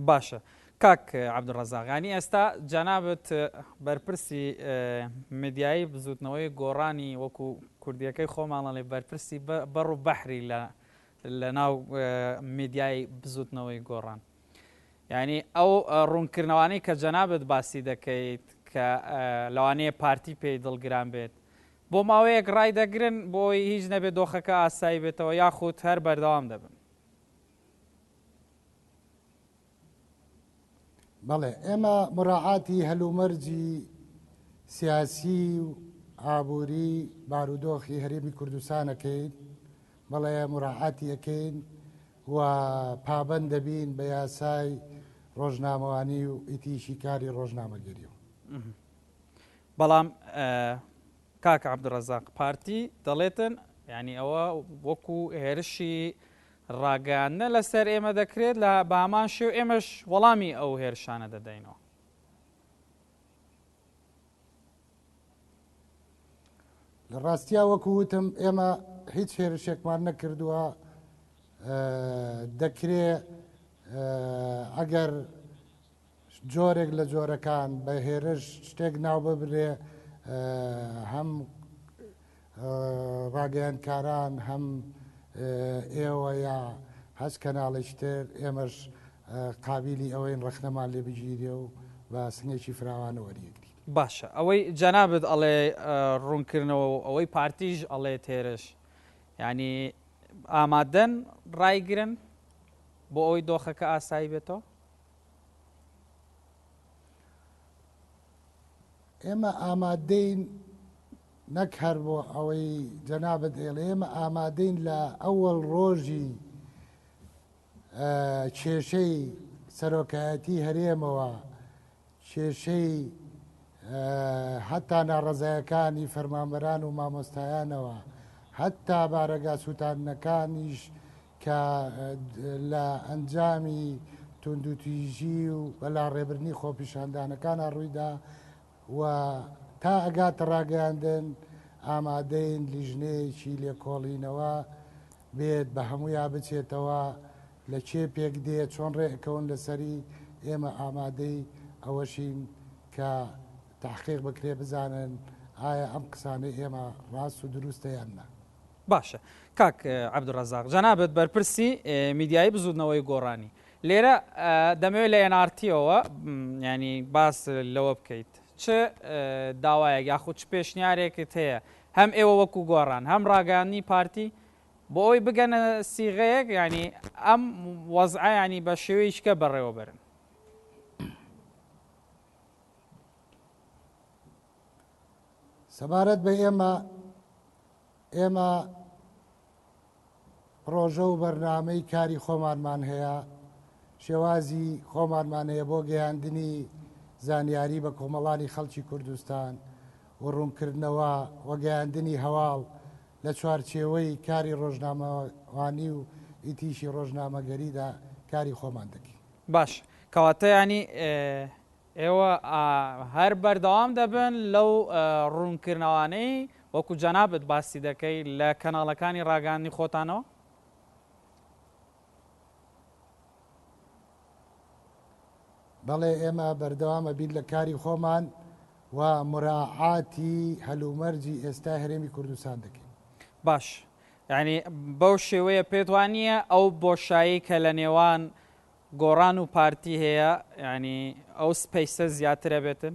باشە کاک عەبدولڕەزاق یانی ئێستا جەنابت بەرپرسی میدیایی بزوتنەوەی گۆڕانی وەکو کوردیەکەی خۆمان ئەڵێ بەرپرسی بەڕ و بەحری لە لە ناو میدیای بزوتنەوەی گۆڕان یعنی ئەو ڕوونکردنەوانەی کە جەنابت باسی دەکەیت کە لەوانەیە پارتی پێی دڵگران بێت بۆ ماوەیەک ڕای دەگرن بۆی هیچ نەبێت دۆخەکە ئاسایی بێتەوە یاخود هەر بەردەوام دەبن؟ بەڵێ ئێمە مراعاتی هەلومەرجی سیاسی و ئابووری بارودۆخی هەرێمی کوردستانەکەین بەڵێ مراعاتی ئەەکەین و پابند دەبین بە یاسای ڕۆژنامەوانی و ئیتیشی کاری ڕۆژنامەگەری و. بەڵام کاک عەبدولڕەزاق پارتی دەڵێتن یانی ئەوە وەکو هێرشی ڕاگەیاندنە لەسەر ئێمە دەکرێت لە بەهەمان شێو ئێمەش وەڵامی ئەو هێرشانە دەدەینەوە. لە ڕاستیا وەکو وتم ئێمە هیچ هێرشێکمان نەکردووە دەکرێ ئەگەر جۆرێک لە جۆرەکان بە هێرش شتێک ناو ببرێ هەم ڕاگەیاندکاران هەم ئێوە یا هەچ کەناڵێکی تر ئێمەش قابیلی ئەوەین ڕەخنەمان لێ بگیرێ و بە سنگێکی فراوانە وەریگرین. باشە ئەوەی جەنابت ئەڵێ ڕوونکردنەوە و ئەوەی پارتیش ئەڵێت هێرش یانی ئامادەن ڕایگرن بۆ ئەوەی دۆخەکە ئاسایی بێتەوە؟ ئێمە ئامادەین نەک هەر بۆ ئەوەی جەنابت ئێڵێ ئێمە ئامادەین لە ئەوەڵ ڕۆژی کێشەی سەرۆکایەتی هەرێمەوە کێشەی هەتا ناڕەزایەکانی فەرمانبەران و مامۆستایانەوە هەتا بارەگا سووتاندنەکانیش کە لە ئەنجامی توندوتیژی و بەلاڕێبردنی خۆپیشاندانەکانا ڕوویدا و تا ئەگاتە ڕاگەیاندن ئامادەین لیژنەیەکی لێکۆڵینەوە بێت بە هەموویا بچێتەوە لە کێ پێک دێ چۆن ڕێ ئەکەون لەسەری ئێمە ئامادەی ئەوەشین کە تەحقیق بکرێ بزانن ئایا ئەم قسانەی ئێمە ڕاست و دروستە یان نا. باشە کاک عەبدولڕەزاق جەنابت بەرپرسی میدیایی بزوتنەوەی گۆڕانی لێرە دەمەوێت لە NRT-ەوە ینی باس لەوە بکەیت چ داوایەک یاخود چ پێشنیارێکت هەیە هەم ئێوە وەکو گۆڕان هەم ڕاگەیاندنی پارتی بۆ ئەوەی بگەنە سیغەیەک ینی ئەم وەزعە ینی بە شێوەیەکە بەڕێوە بەرن. سەبارەت بە ئێمە ئێمە پڕۆژە و بەرنامەی کاری خۆمانمان هەیە، شێوازی خۆمانمان هەیە بۆ گەیاندنی زانیاری بە کۆمەڵانی خەڵکی کوردستان و ڕوونکردنەوە و گەیاندنی هەواڵ لە چوارچێوەی کاری ڕۆژنامەوانی و ئیتیکی ڕۆژنامەگەریدا کاری خۆمان دەکەین. باش کەواتە یانی ئێوە هەر بەردەوام دەبن لەو ڕوونکردنەوانەی وەکو جەنابت باسی دەکەی لە کەناڵەکانی ڕاگەیاندنی خۆتانەوە؟ بەڵێ ئێمە بەردەوام ئەبین لە کاری خۆمان و مراعاتی هەلومەرجی ئێستای هەرێمی کوردستان دەکەین. باش یانی بەو شێوەیە پێت وانییە ئەو بۆشایی کە لە نێوان گۆڕان و پارتی هەیە یانی ئەو سپەیسە زیاترە بێتن؟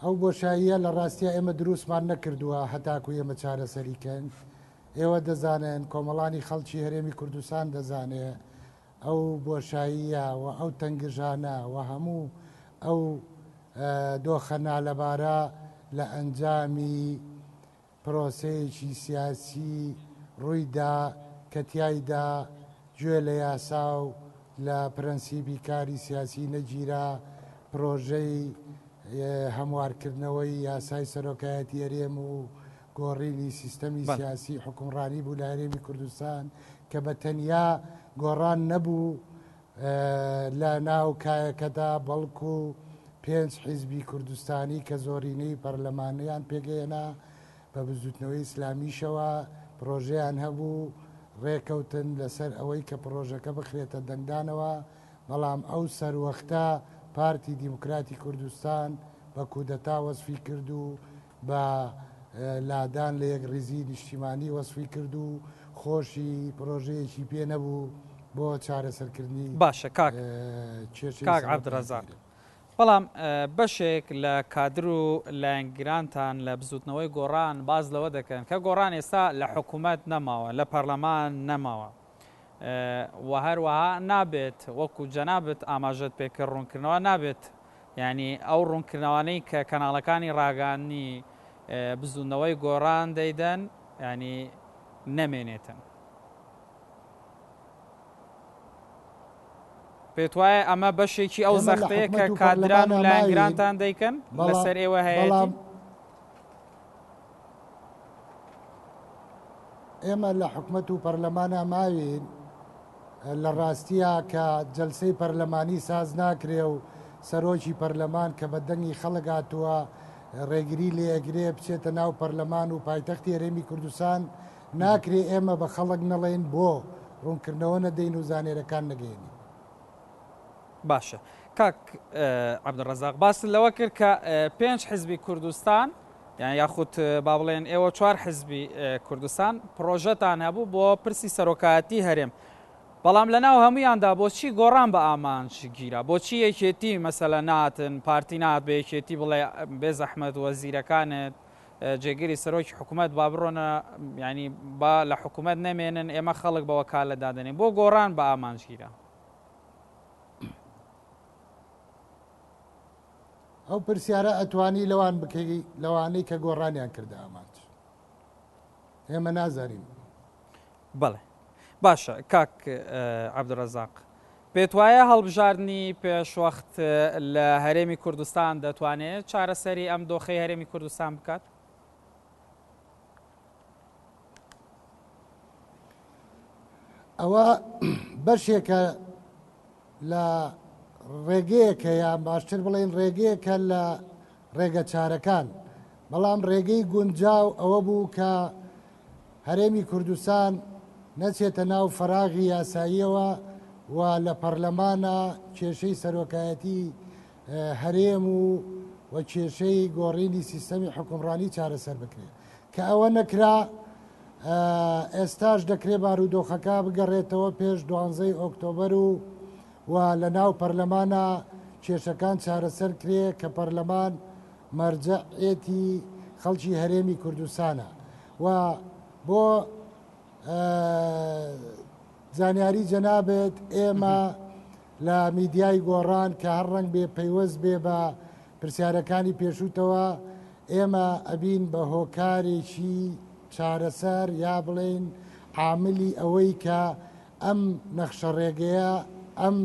ئەو بۆشاییە لە ڕاستیا ئێمە دروستمان نەکردووە هەتاکو ئێمە چارەسەری کەن ئێوە دەزانن کۆمەڵانی خەڵکی هەرێمی کوردستان دەزانێ ئەو بۆشاییە و ئەو تەنگژانە و هەموو ئەو دۆخە نالەبارە لە ئەنجامی پرۆسەیەکی سیاسی ڕووی دا کە تیایدا گوێ لە یاسا و لە پرەنسیپی کاری سیاسی نەگیرا، پرۆژەی هەموارکردنەوەی یاسای سەرۆکایەتی هەرێم و گۆڕینی سیستەمی سیاسی حوکمڕانی بوو لە هەرێمی کوردستان کە بە تەنیا گۆڕان نەبوو لە ناو کایەکەدا بەڵکو پێنج حیزبی کوردستانی کە زۆرینەی پەرلەمانیان پێکهێنا بە بزوتنەوەی ئیسلامیشەوە پرۆژەیان هەبوو. ڕێکەوتن لەسەر ئەوەی کە پڕۆژەکە بخرێتە دەنگدانەوە، بەڵام ئەو سەروەختە پارتی دیموکراتی کوردستان بە کودەتا وەسفی کرد و بە لادان لە یەکڕیزی نیشتیمانی وەسفی کرد و خۆشی پڕۆژەیەکی پێ نەبوو بۆ چارەسەرکردنی باشە کاک کێشەی کاک سەرۆکایەتی عەبدولرەزاق هەرێم. بەڵام بەشێک لە کادر و لایەنگرانتان لە بزوتنەوەی گۆڕان باس لەوە دەکەن کە گۆڕان ئێستا لە حکومەت نەماوە، لە پەرلەمان نەماوە و هەروەها نابێت وەکو جەنابت ئاماژەت پێکرد ڕوونکردنەوە نابێت یانی ئەو ڕوونکردنەوانەی کە کەناڵەکانی ڕاگەاندنی بزوتنەوەی گۆڕان دەیدەن یانی نەمێنێتن. پێتوایە ئەمە بەشێکی ئەو ئێمە لە زەختەیە کە حکومەت و کادران و پەرلەمانا ماوین، لایەنگرانتان دەیکەن بەڵام لەسەر ئێوە هەیەتی؟ بەڵام ئێمە لە حکومەت و پەرلەمانا ماوین، لە ڕاستیا کە جەلسەی پەرلەمانی ساز ناکرێ و سەرۆکی پەرلەمان کە بە دەنگی خەڵک هاتووە ڕێگری لێ ئەگرێ بچێتە ناو پەرلەمان و پایتەختی هەرێمی کوردستان، ناکرێ ئێمە بە خەڵک نەڵێین بۆ ڕوونکردنەوە نەدەین و زانێرەکان نەگەیەنین. باشە کاک عەبدولڕەزاق باست لەوە کرد کە پێنج حزبی کوردستان یان یاخود با بڵێن ئێوە چوار حزبی کوردستان پرۆژەتان هەبوو بۆ پرسی سەرۆکایەتی هەرێم بەڵام لە ناو هەمویاندا بۆچی گۆڕان بە ئامانج گیرا بۆچی یەکێتی مەسەلە ناتن پارتی نات بە یەکێتی بڵێ بێ زەحمەت وەزیرەکانت جێگری سەرۆکی حکومەت با بڕۆنە یانی با لە حکومەت نەمێنن ئێمە خەڵک بە وەکالەت دادەنێین بۆ گۆڕان بە ئامانج گیرا. ئەو پرسیارە ئەتوانی لەوان بکەی لەوانەی کە گۆڕانیان کردە ئامانج ئێمە نازانین. بەڵێ باشە کاک عەبدولرەزاق پێتوایە هەڵبژاردنی پێشوەخت لە هەرێمی کوردستان دەتوانێت چارەسەری ئەم دۆخەی هەرێمی کوردستان بکات؟ ئەوە بەشێکە لە ڕێگەیەکە یان باشتر بڵێن ڕێگەیەکە لە ڕێگە چارەکان بەڵام ڕێگەی گونجاو ئەوە بوو کە هەرێمی کوردستان نەچێتە ناو فەراغی یاساییەوە و لە پەرلەمانا کێشەی سەرۆکایەتی هەرێم و و کێشەی گۆڕینی سیستەمی حوکمڕانی چارەسەر بکرێت کە ئەوە نەکرا ئێستاش دەکرێت بارودۆخەکە بگەڕێتەوە پێش دوانزەی ئۆکتۆبەر و و لە ناو پەرلەمانا کێشەکان چارەسەر کرێ کە پەرلەمان مەرجەعێتی خەڵکی هەرێمی کوردستانە و بۆ زانیاری جەنابت ئێمە لە میدیای گۆڕان کە هەر ڕەنگ بێ پەیوەست بێ بە پرسیارەکانی پێشووتەوە ئێمە ئەبین بە هۆکارێکی چارەسەر یا بڵێین عاملی ئەوەی کە ئەم نەخشە ڕێگەیە ئەم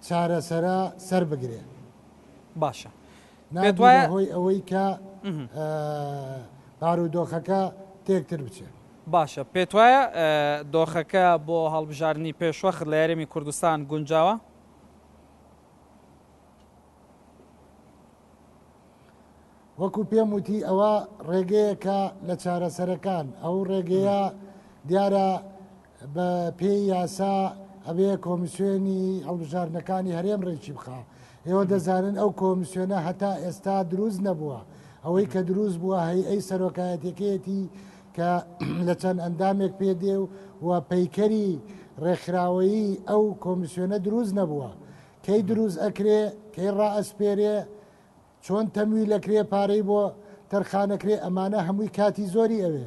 چارەسەرە سەر بگرێ. باشە پێت وایە هۆی ئەوەی کە بارودۆخەکە تێکتر بچێت. باشە پێت وایە دۆخەکە بۆ هەڵبژاردنی پێشوەخت لە هەرێمی کوردستان گونجاوە؟ وەکو پێم وتی ئەوە ڕێگەیەکە لە چارەسەرەکان، ئەو ڕێگەیە دیارە بە پێی یاسا ئەبێ کۆمیسیۆنی هەڵبژاردنەکانی هەرێم ڕێکی بخا. ئێوە دەزانن ئەو کۆمیسیۆنە هەتا ئێستا دروست نەبووە. ئەوەی کە دروست بووە هەیئەی سەرۆکایەتیەکەیەتی کە لە چەند ئەندامێک پێ دێ و پەیکەری ڕێکخراوەیی ئەو کۆمیسیۆنە دروست نەبووە. کەی دروست ئەکرێ، کەی ڕائەسپێرێ، چۆن تەمویل ئەکرێ پارەی بۆ تەرخان ئەکرێ ئەمانە هەمووی کاتی زۆری ئەوێ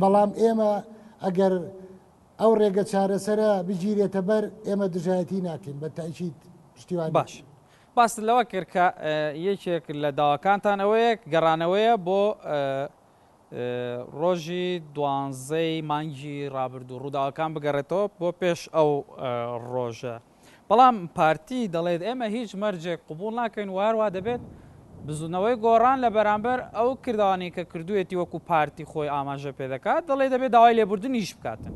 بەڵام ئێمە ئەگەر ئەو ڕێگە چارەسەرە بگیرێتە بەر ئێمە دژایەتی ناکەین بە تاکید پشتیوان باش باست لەوە کرد کە یەکێک لە داواکانتان ئەوەیە گەڕانەوەیە بۆ ڕۆژی دوانزەی مانگی ڕابردوو ڕووداوەکان بگەڕێتەوە بۆ پێش ئەو ڕۆژە. بەڵام پارتی دەڵێت ئێمە هیچ مەرجێک قبوڵ ناکەین و هەروا دەبێت بزوتنەوەی گۆڕان لە بەرامبەر ئەو کردەوانەی کە کردوویەتی وەکو پارتی خۆی ئاماژە پێدەکات دەڵێت دەبێت داوای لێبوردنیش بکاتن.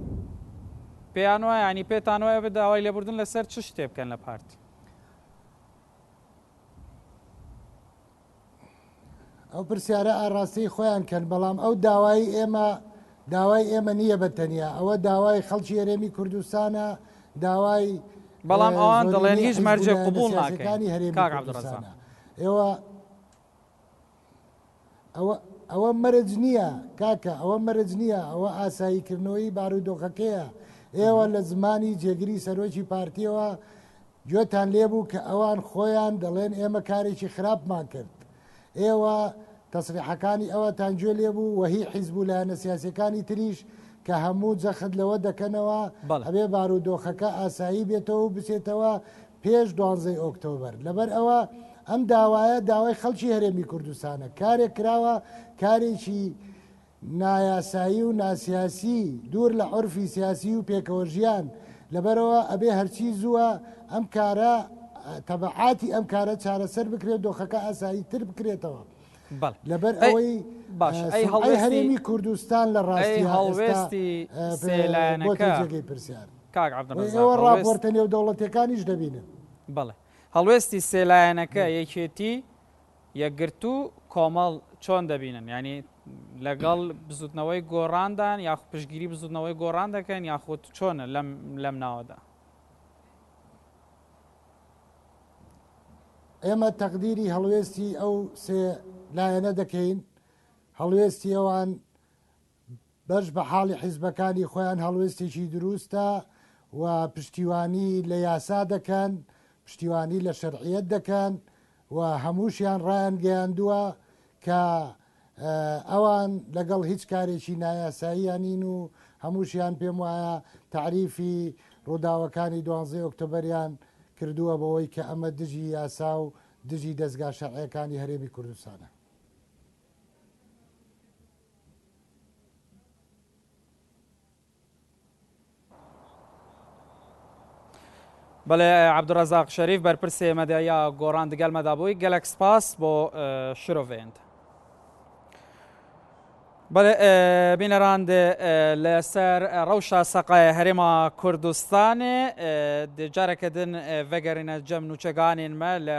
پێیان وایە یانی پێتان وایە بێت داوای لێبوردن لەسەر چ شتێ بکەن لە پارتی؟ ئەو پرسیارە ئاڕاستەی خۆیان کەن، بەڵام ئەو داوایەی ئێمە داوای ئێمە نییە بە تەنیا، ئەوە داوای خەڵکی هەرێمی کوردستانە، داوای بەڵام ئەوان دەڵێن زۆرینەی هیچ حیزب و مەرجێک لایەنە قبوڵ ناکەین سیاسیەکانی هەرێمی کاک عەبدولڕەزاق. کوردستانە. ئێوە ئەوە ئەوە مەرج نییە کاکە، ئەوە مەرج نییە، ئەوە ئاساییکردنەوەی بارودۆخەکەیە. ئێوە لە زمانی جێگری سەرۆکی پارتیەوە گوێتان لێبوو کە ئەوان خۆیان دەڵێن ئێمە کارێکی خراپمان کرد. ئێوە تەسریحەکانی ئەوەتان گوێ لێ بوو و هی حیزب و لایەنە سیاسیەکانی تریش کە هەموو جەخت لەوە دەکەنەوە بەڵێ. ئەبێ بارودۆخەکە ئاسایی بێتەوە و بچێتەوە پێش دوانزەی ئۆکتۆبەر. لەبەر ئەوە ئەم داوایە داوای خەڵکی هەرێمی کوردستانە. کارێک کراوە کارێکی نایاسایی و ناسیاسی، دوور لە عورفی سیاسی و پێکەوەژیان، لەبەرئەوە ئەبێ هەرچی زووە ئەم کارە تەبعاتی ئەم کارە چارەسەر بکرێت و دۆخەکە ئاسایی تر بکرێتەوە. بەڵێ. لەبەر ئەی ئەوەی باشە ئەی سومعەی هەڵوێستی هەرێمی کوردستان لە ئەی ڕاستیا ئێستا هەڵوێستی سێ بۆتە لایەنەکە جێگەی پرسیار. کاک و عەبدولڕەزاق ئێوە هەڵوێست ڕاپۆرتە نێودەوڵەتیەکانیش دەبینن. بەڵێ هەڵوێستی سێ لایەنەکە یەکێتی، یەکگرتوو کۆمەڵ چۆن دەبینن یانی لەگەڵ بزوتنەوەی گۆڕاندان یاخود پشتگیری بزوتنەوەی گۆڕان دەکەن یاخود چۆنە لەم لەم ناوەدا؟ ئێمە تەقدیری هەڵوێستی ئەو سێ لایەنە دەکەین، هەڵوێستی ئەوان بەش بە حاڵی حیزبەکانی خۆیان هەڵوێستێکی دروستە و پشتیوانی لە یاسا دەکەن، پشتیوانی لە شەرعیەت دەکەن و هەمووشیان ڕایانگەیاندووە کە ئەوان لەگەڵ هیچ کارێکی نایاساییان نین و هەمووشیان پێم وایە تەعریفی ڕووداوەکانی دوانزەی ئۆکتۆبەریان کردووە بەوەی کە ئەمە دژی یاسا و دژی دەزگا شەرعیەکانی هەرێمی کوردستانە. بەڵێ عەبدولڕەزاق شەریف بەرپرسێ مەدەیا گۆڕان دگەل مەدا بووی گەلەک سپاس بۆ شرۆڤێند. بەڵێ بینەران لەسەر ڕەوشە سەقای هەرێما کوردستانێ جارەکە دن ڤەگەرینە جەم نوچەگانێن مە لە.